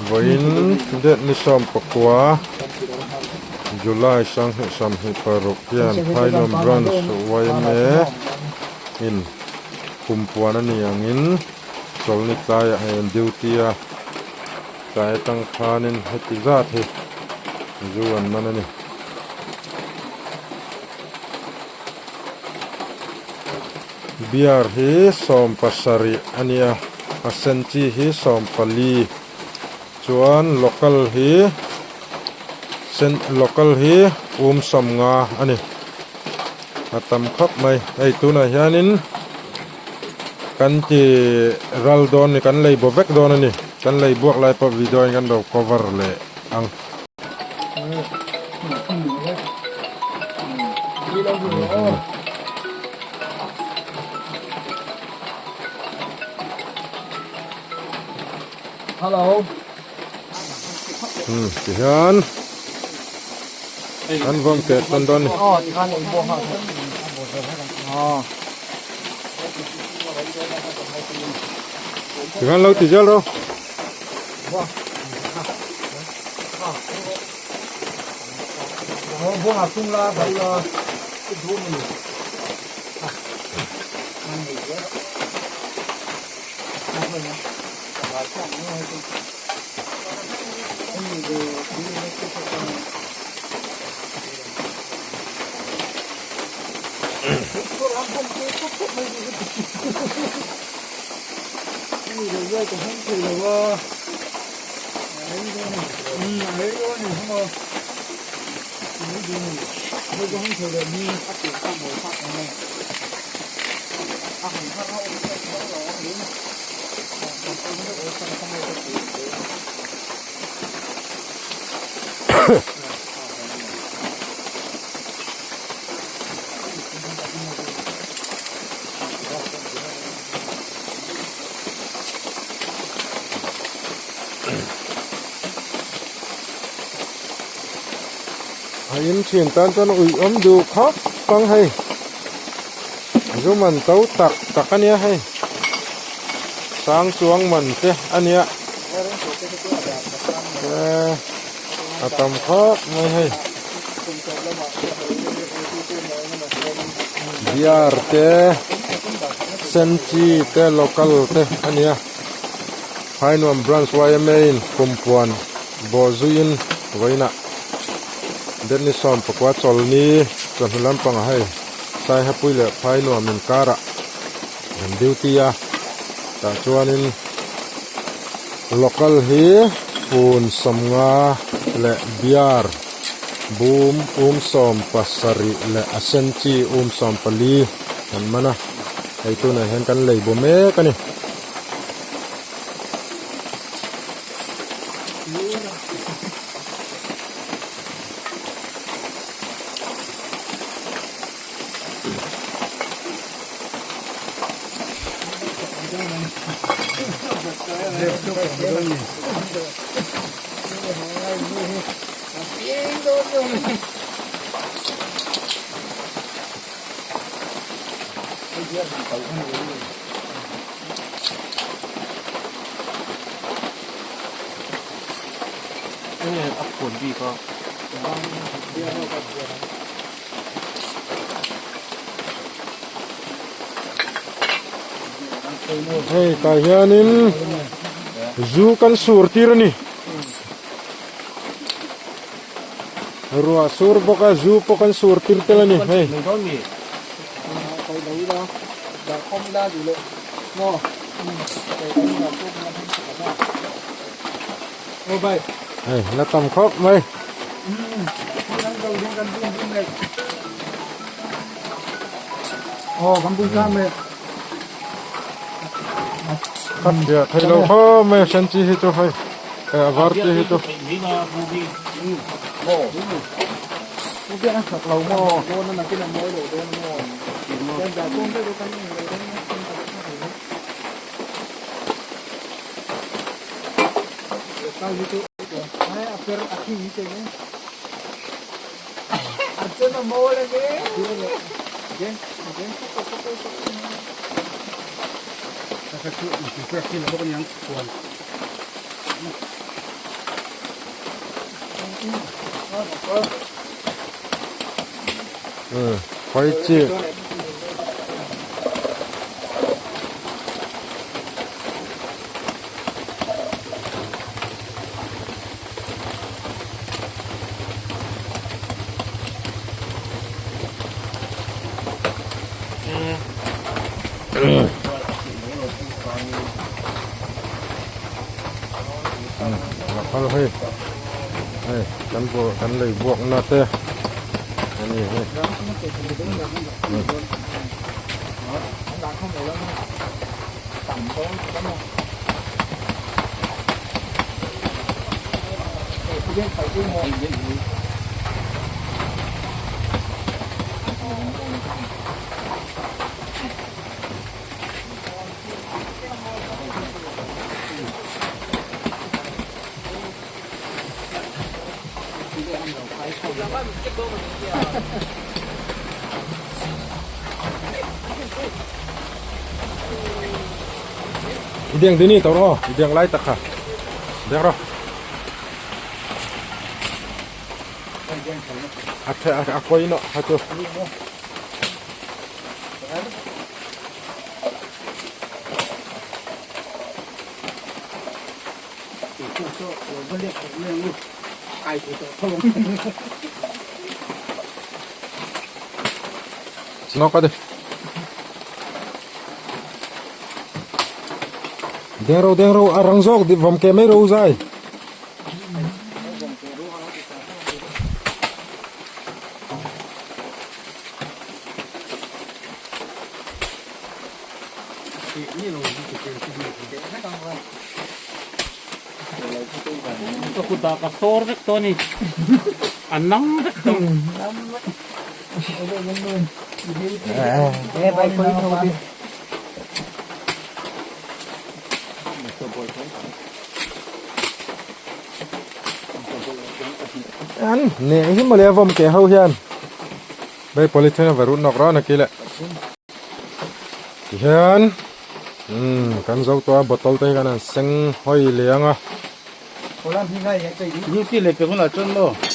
Vawiin date ni 19 July 2026 hian Phainuam Branch yma in kumpuan a ni angin chawlhni tlaiah hei an duty a, tlai atang khanin heti zat hi zu an man a ni. Beer hi 70 a nia, a sen chi hi 14 chuan local hi sen local hi 50 a ni a tam khawp mai hei tunah hianin kan ti ral dawn a ni kan lei bo vek dawn a ni kan lei buak lai pawh video in kan lo cover leh ang. Tihian an vawm teh tawn dawn a ni. Tihian lo ti zel rawh. A in thian tan chuan ui awm duh khawp ang hei zu man to tak tak a nia hei sang chuang man te a nia a tam khawp mai hei beer te senchi te local te a nia Phainuam Branch yma in kumpuan bawhzuiin vawiinah Denni 19 chawlni chawhnu lampangah hei Saihapui leh Phainuam inkarah an duty a tah chuanin local hi fun 50 leh beer bum 70 leh a sen chi 40 an man a hei tunah hian kan lei bu mek a ni. Hei tah hianin zu kan sur tir a ni ruah sur bawk a zu pawh kan sur tir tel a ni hei. Hei la tam khawp mai. Khat fiah thei lo khawp mai a sen chi hi chu hei a var chi hi chu. Umm khawi chi Local hei hei kan bawr kan lei buak na te a ni hei. I deng dini tawh rawh i deng lai tak kha deng rawh a the a kawi nawh kha chu. Ngawk a di. Deng ro deng ro a rang zawk vawm ke mai ro zai. Ka kutah ka sawr vek tawh a ni. A nang vek tawh. An neh hi mawle a vawm ke ho hian Bay polythene a va rut nawk rawh na kile tihian umm kan zo tawh a bottle te hi kan han seng hawi leh ang a. Duty leh pe hunah chuan maw.